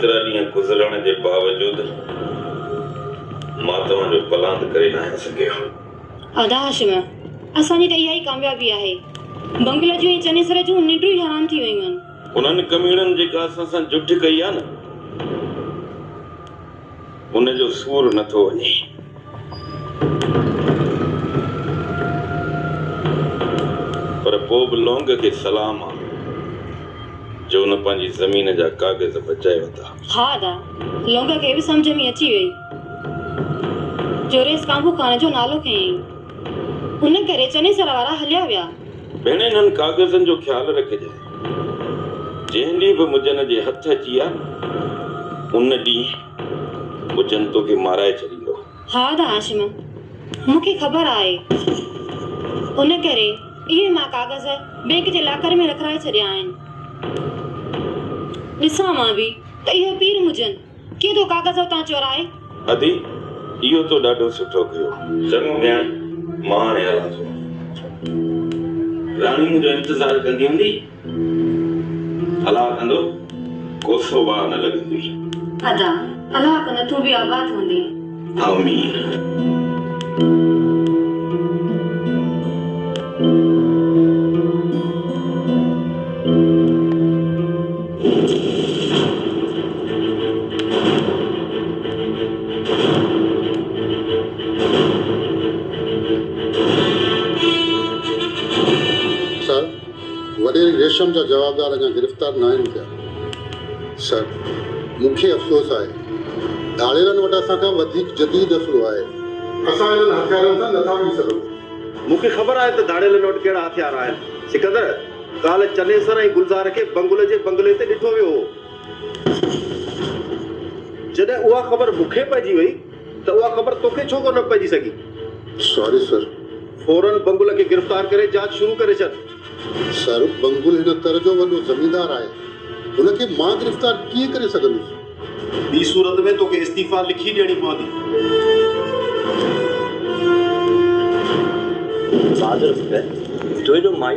ايترا ڏينهن گذرڻ جي باوجود مان توهان جو پلاند ڪري ناهيان سگهيو. ادا هاشم، اسان جي ته اها ئي ڪاميابي آهي. بنگله جون ۽ چنيسر جون ننڊون ئي حرام ٿي ويون آهن. انهن ڪميڻن جيڪا اسان سان جٺ ڪئي آهي نه، ان جو سور نٿو وڃي. پر پوء به لونگ کي سلام آ جو ان پنهنجي زمين جا ڪاغذ بچائي ورتا. ها ادا، لونگ کي به سمجهه ۾ اچي وئي جو رئيس ڪانڀو خان جو نالو کنيائين. ان ڪري چنيسر وارا هليا ويا. ڀيڻ انهن ڪاغذن جو خيال رکجانء. جنهن ڏينهن به مجن جي هٿ اچي ويا نه، ان ڏينهن مجن توکي مارائي ڇڏيندو. ها ادا هاشم، مون کي خبر آهي. ان ڪري اهي مان ڪاغذ بينڪ جي لاڪر ۾ رکرائي ڇڏيا آهن. ڏسان مان به ته اهو پير مجن ڪيئن ٿو ڪاغذ اتان چورائي. ادي، اهو تو ڏاڍو سٺو ڪيو. چڱو ڀيڻ، مان هاڻي هلان ٿو. راڻي منهنجو انتظار ڪندي هوندي. الله ڪندو ڪوسو واء نه لڳندي. ادا، الله ڪندو تون به آباد هوندين. آمين. سر، وڏيري ريشم جا جوابدار اڃا گرفتار ناهن ٿيا. سر، مون کي افسوس آهي. ڌاڙيلن وٽ اسان کان وڌيڪ جديد اسلحو آهي. اسان انهن هٿيارن سان نٿا وڙهي سگهون. مون کي خبر آهي ته ڌاڙيلن وٽ ڪهڙا هٿيار آهن. سڪندر، ڪالهه چنيسر ۽ گلزار کي بنگل جي بنگلي تي ڏٺو ويو هو. جڏهن اها خبر مون کي پئجي وئي ته اها خبر توکي ڇو ڪونه پئجي سگهي؟ سوري سر. فورن بنگل کي گرفتار ڪري جاچ شروع ڪري ڇڏ. سر، بنگل هن تر جو وڏو زميندار آهي. هن کي مان گرفتار ڪيئن ڪري سگهندس؟ ٻي صورت ۾ توکي استعيفا لکي ڏيڻي پوندي. بهادر پٽ، تون ايڏو مايوس.